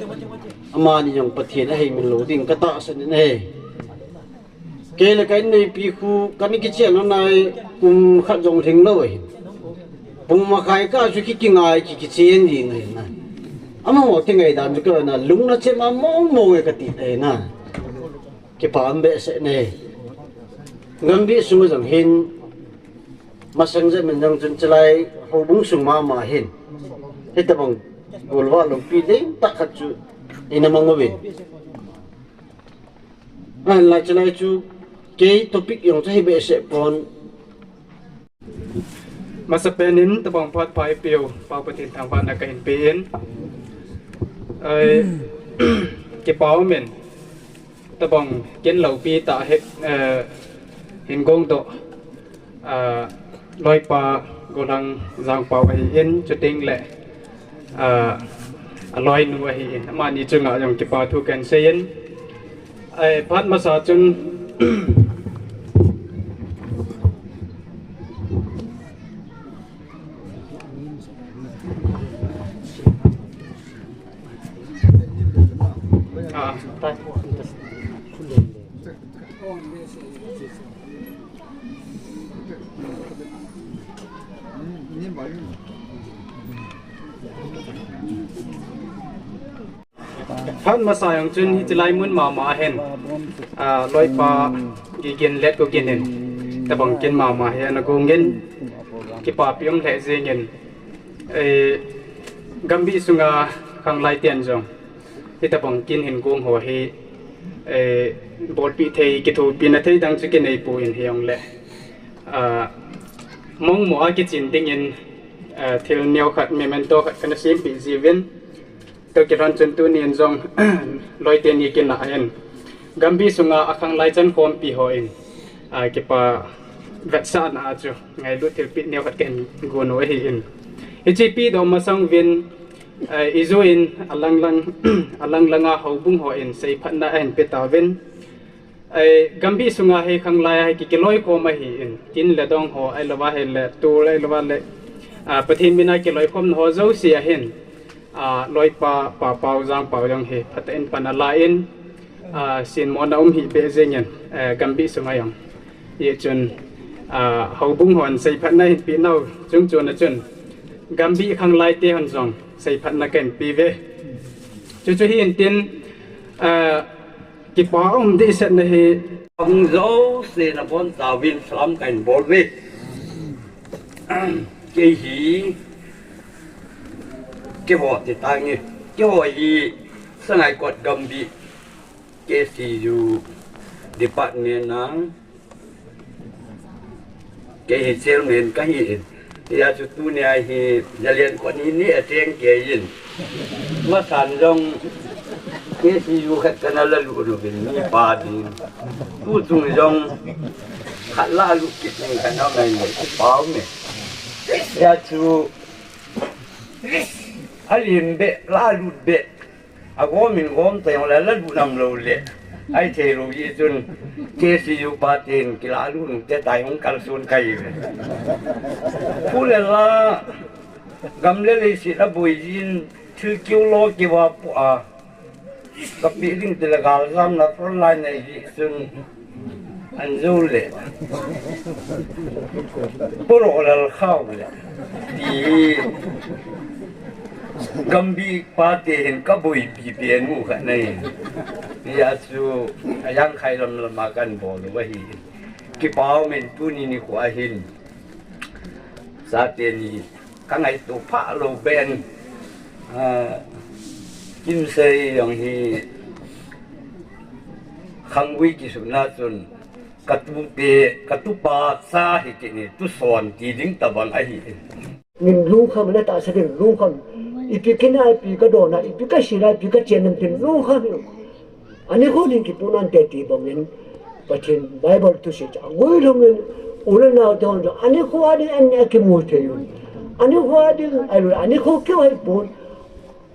amani jong Pathen ahi min lou ding katahsan in ahi. Kei le ka inneipi khu kana kichen nai, kum khat jong lhing lou ahin. Pung makhai kah chu ki kingai ki kichen ding ahin na. Amaho kingai dan chu kana lungna chem a mong mong e kati ahi na. Kipa um behseh e. Gambih sunga jong hin, masang jep in jong chun chulai houbung sung mama hin, hitabang golvah loupi ding tah khat chu ina mang uvin. Ahinla chulai chu kei topic jong chu hi behseh pon. Masapen in tabang phat pha eipeu, Pa Pathen thangvahna kahin pe in. Ai, kipa umin, tabang kin loupi tah hi, eh, hin gong doh, ah, loipa Golhang Jangpao ahi in, chuteng le, ah, aloinu ahi in, amani chunga jong kipa thu kahin sei in. Ai, phat masa chun, ah, phat masa jong chun hiche lai mun mama hin, ah, loipa Gigin Letgogin in tabang kin mama hi ana gong in, kipapi um lheh jeng in, eh, Gambih sunga khanglai ten jong hitabang kin hin gong ho hi, eh, bolpeh thei, kithopina thei dang chu kinei poi, hijongle, ah, mongmong a kichen dingin, ah, thil neo khat, memento khat kana sempeh jiuvin. Tua kilhon chun tunin jong loi teni kinah in, Gambih sunga akhanglai chankhompi hon, ah, kipa vetsahna a chu ngailut thilpeh neo khat kahin gon u ahi in. Hiche pehdoh masang uvin, ah, ijou in alang lang, alang langa houbung hon seiphatna ahin pe tauvin. Ai, Gambih sunga hi khanglai a hi ki, kiloikhom ahi in, tin le dong ho, ahilouva hile, tul ahilouva le, ah, Pathen mina kiloikhomna ho jouse ahin, ah, loipa, Pa Pao, Jangpao jong hi phatah in pan ala in, ah, sinmona um hih beh jeng in, eh, Gambih sunga jong. Hichun, ah, houbung hon seiphatna hin peh nau chung chuna chun, Gambih khanglai te hon jong seiphatna kahin pe uve. Chuchu hi intin, ah, kipa um dehset na hi. Hung jouse nabon tauvin salam kahin bol uve. Kei hi, keiho ti tange. Keiho hi Sangaikot Gambih K C U department a kei hi chairman kahi in. Hijeh chun tunia hi Zalen kot ni ni a cheng kei in. Masan jong K C U khat kana lalut uvin mipa ding. Tuchung jong khat lalut kit ning kana ngai le pau me. Hijeh chun alim be, lalut be. Agom in gom ta jong le lalut nam lou le. Ai thei lou hi chun, K C U pa ten kila lu nung te tai hung kal sun kai ve. Pu le la, gam le lei si la bui jin, thil kiu lo kiva pu a. Ka pi ding te la gal zam na front line nei hi chun, an zu le. Poro lal khau le. Ti. Gambi pa te hin ka bui pi pi an mu kha nei. Ya chu, a yang khai lam lam a kan bol u ahi. Kipau men tuni nikho a hin. Sa te ni ka ngaito pha lou ben. Ah, Kimsei jong hi khangvui kisuna chun ka tute, ka tupa cha hi kini tuson ti ding tabang ahi. Min lungkham na tahsa ding lungkham. Ipi kina, ipi ka dona, ipi ka sina, ipi ka chen nam tin lungkham. Ani khu ning kipu nante ti bangin, Pathen Bible thusei chu agui lhungin, u le nao te hon chu ani khu ading an ne kimu thei un. Ani khu ading, ai lu, ani khu keu hai pun,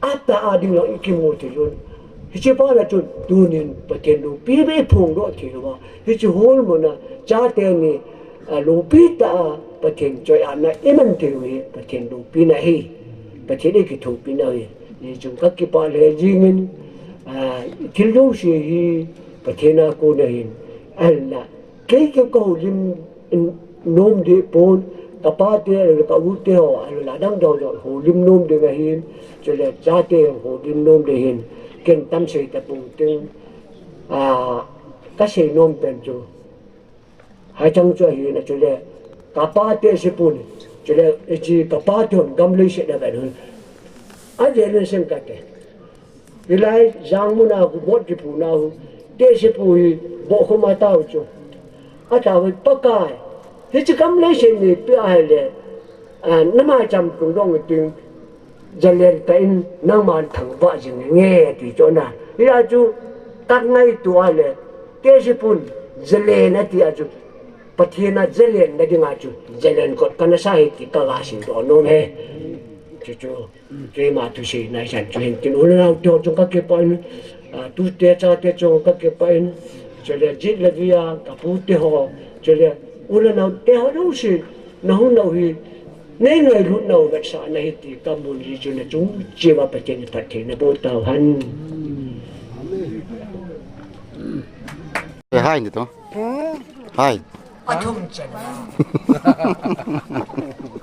ata ading lo i kimu thei un. Hiche pa la chun tunin Pathen loupi be phongdoh thei lou a. Hiche hol muna, chate ni, a, loupi tah a Pathen choi-atna i man thei u hi, Pathen loupina hi, Pathen i kithopi na hi. Hichun ka kipah lheh jingin, a, thil jouse hi Pathen a kona hin, ahinla, kei keu ka houlim nom deh pon, ka pa te, ka u te ho, ahinla dang dang ho houlim nom ding ahin, chule chate houlim nom ding ahin, ken tam sei tapong teng, a, ka sei nom pen chu. Hachang chu ahin, chule ka pa te si pun, chule, e chi ka pa te hon gam lei se da ben hun. A je len sen ka te. Hilai jang muna khu bot kipu na hu. Te si pu hi bo khu ma tau chu. A tau hi Pakai. Hiche gam lei se ni pi a hile. A, nama cham tung dong ting. Jalen ta in nangman thangvah jing nge ti chu na. Hia chu ka ngaito a le, K C pun jalen ati a chu, Pathen a jalen na dinga chu, jalen kot kana sa hi ti ka ga seidoh nom e. Chu chu, keima thusei nai san chu hin tin u le nao te ho chung ka kipah in, a, tute chate chung ka kipah in, chule jit le via ka pu te ho, chule u le nao te ho jouse, na hung nau hi, nei ngailut nau vetsahna hi ti ka mun hi chu na chung cheh uva Pathen in phatthei na boh tau hen. Eh, hai ni to. Hai. A thum chan.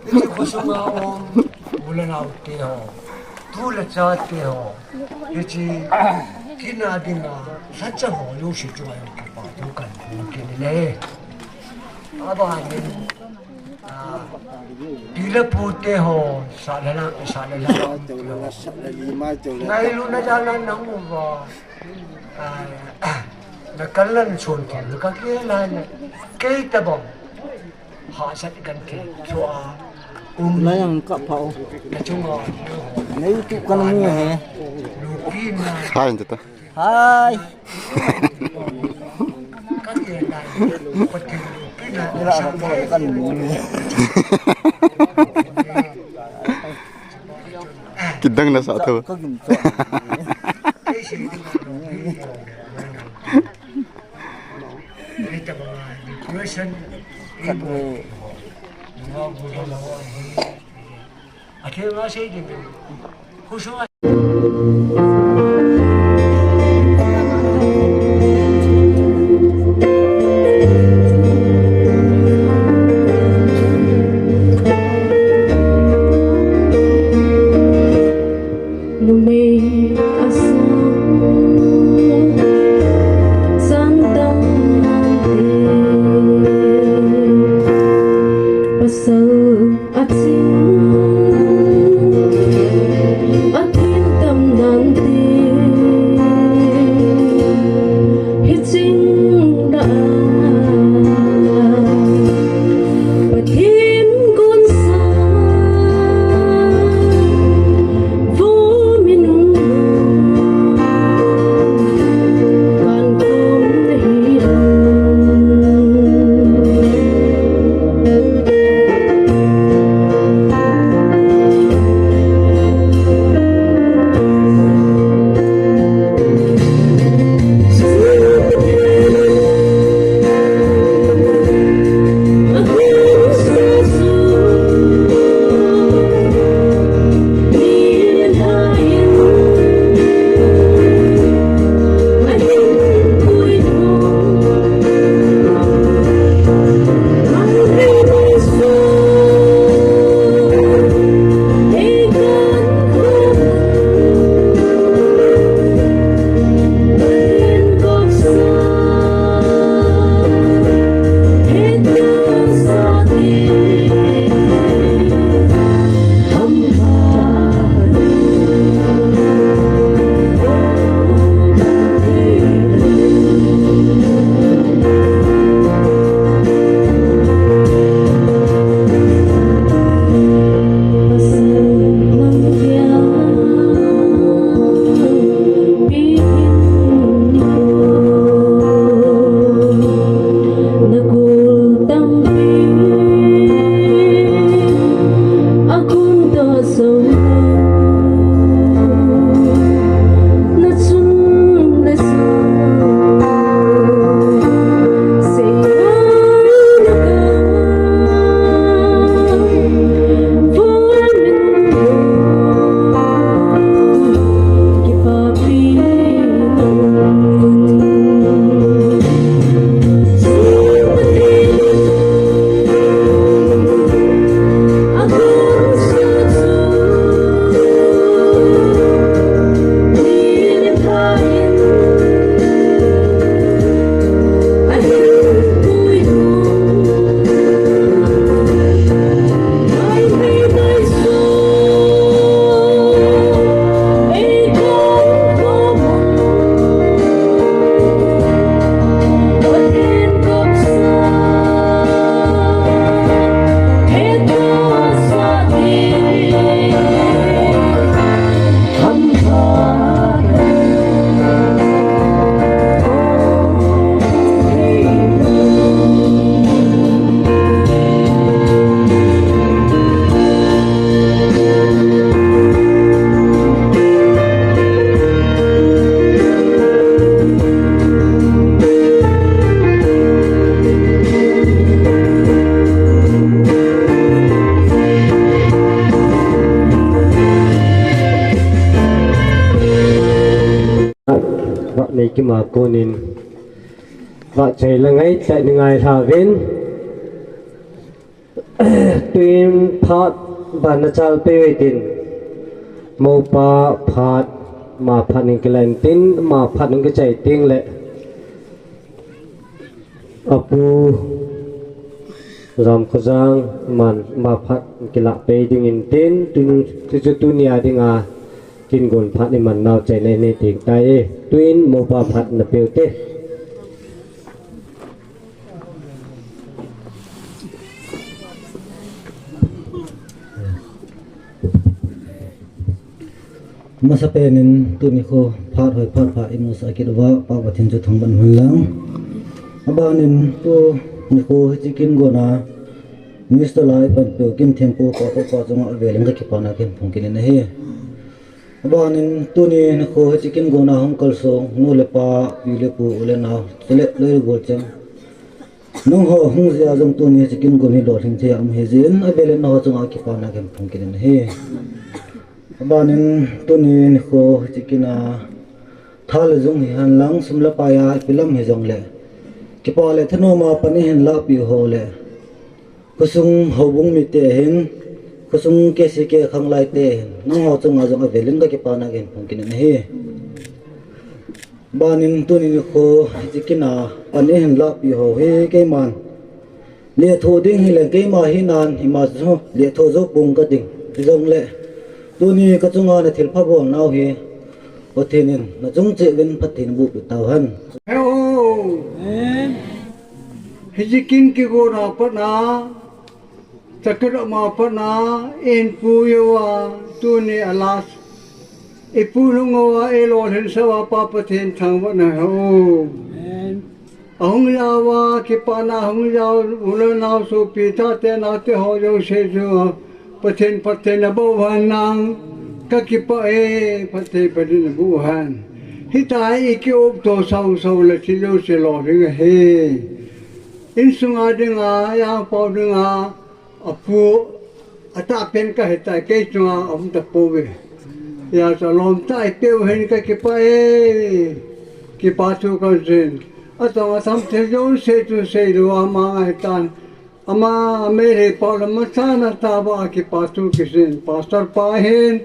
Hiche khosunga um, u le nao te ho, tu le cha te ho, hiche kina dinga, lhacha ho, jouse chunga jong kipa thu kan bol kit in e. Abanin, ah, pi le pu te ho, sa le la, sa le la, ngailutna jal a na um uva, ah, na kal lan chon kei, na ka kei lai na, kei tabang, hahsat kan kei, chua, um, na yang ka pha o. Na chunga, na YouTube kan mu he. Lupina. Hai, nta ta. Hai. Kidang na sa tho. Numei a sang, sang dang nante, pasal a ching, a thil tam nante. Vah nei kima konin vah chei la ngai ta ni ngai hlauvin. Tuin phat ban na chal pe uvin tin. Mopa phat, ma phat ning kilan tin, ma phat ning kichai ting le. Apu Jam Khojang man ma phat kila pe ding in tin, tun, tu chu tunia dinga kin gon phat ni man nau chai nei nei ting tai e. Tuin mopa phat na pe u te. Masapen in tuni kho phat hoi phat pha imu sa kit uva, Pa Pathen chu thangvah in umhen lang. Aban in tuni kho hiche kin gona minister lai pan pe u Kimthempu pa pa chunga avel in ka kipana kahin phong kit in ahi. Aban in tuni nikho hiche kin gona hung kalsong nu le pa, pi le pu, u le nao, chule loi le gol cheng. Nangho hung jeh a jong tuni hiche kin gon hi lolhing thei a um ahi jeh in avel in nangho chunga kipana kahin phong kit in ahi. Aban in tuni nikho hiche kin a tha le jung hihen lang, sum le pai a ipi lam hijongle, kipa le thanom a pan eihin lahpeh u ho le khosung houbung mite hin, khosung K C K khanglai te hin, nangho chunga jong avel in ka kipana kahin phong kit in ahi. Aban in tuni nikho hiche kin a pan eihin lahpeh u ho hi keiman lethuh ding hileng keima hinan ima chu lethuh jou pong ka ding. Hijongle tuni ka chunga na thilpha bol nau hi Pathen in na chung cheh uvin Pathen in boh peh tau hen. He o. Hiche kin kigona pat na, chakidom a pat na, eihin pui uva, tuni a last. Ipui lhung uva, eilolhinsah uva, Pa Pathen thangvah na hen o. Ahung jao uva, kipana ahung jao, u le nao sopi, tate, naote ho jouse chu, Pathen, Pathen aboh hen lang, ka kipah e, Pathen, Pathen aboh hen. Hitia hi i kiupto sausau le thil jouse lolhing ahi. Insunga dinga, i angpau dinga, apu, atahpen ka hitai, kei chunga aum tapouve. Hijeh chun alom tah eipeh u hin ka kipah e, kipa thu kahin seiyin. Atong atam thil jouse chu seilou a ama ngai tan. Ama, ameilhei pao le masanga tah a kipa thu kiseiyin. Pastor pa hin,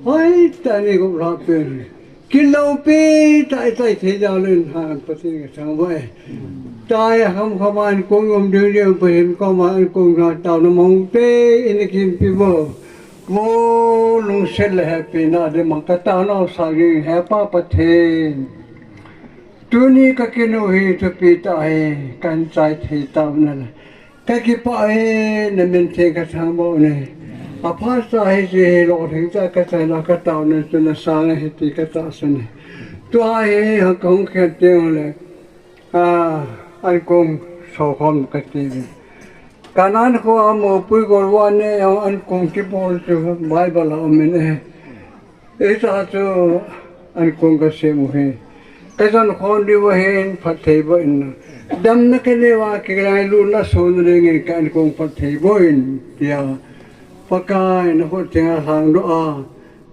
hoitah in eihin gop lhah peh in. Kin loupi tah a ichai thei jal in, ha, Pathen kathangvah e. Tua hi akham kham a ankong um ding ding, Pathen koma ankong na taona mong te in eihin pe uvo. Vo lungset le hepina dimang ka taona u sa ding, He Pa Pathen, tuni ka kin u hi thupi tah hi kahin chai thei taona le. Ka kipah e, na min theng kathangvah u ahi. Aphat sa hiche hi lolhing tah a ka chaina ka taona chu na sanga ahi ti ka tahsan e. Tua hi hung kahung khen teng le, a, ankong sokhom kati uve. Kanan khoa mopui golvah ne jong ankong kibol chu Bible a um in e. Hitia chu ankong kasem u hi. Kajon khom diu ahin phatthei boh in. Damna kanei uva kingailutna asoh ding in ka ankong phatthei boh in tia. Pakai na khut thenga lhangdoh a,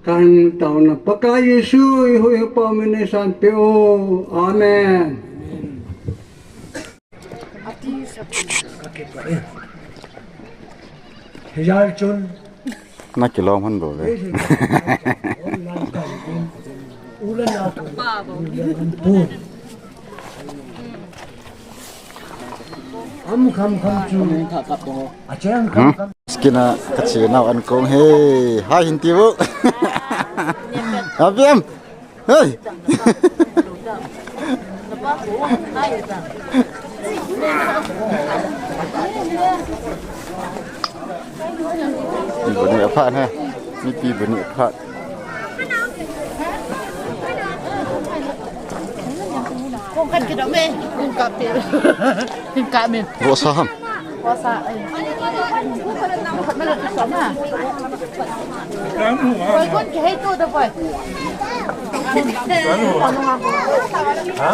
kan taona Pakai Jesu i huhhingpa min in eisanpeh o. Amen. Hijeh chun. Na kilom hon bou ve. Am kham kham chu. A cheng kham kham. Skin a kache nau ankong hi. Hai hin ti vo. Abiam. Hey. Buni aphat ha. Mipi buni aphat. Kong khat kidom e. Kong kap te. Kong kap me. Vo sa ham. Vo sa. Ai. Mala tu sa ma. Boy, kon ke hai tu da boy. Ha?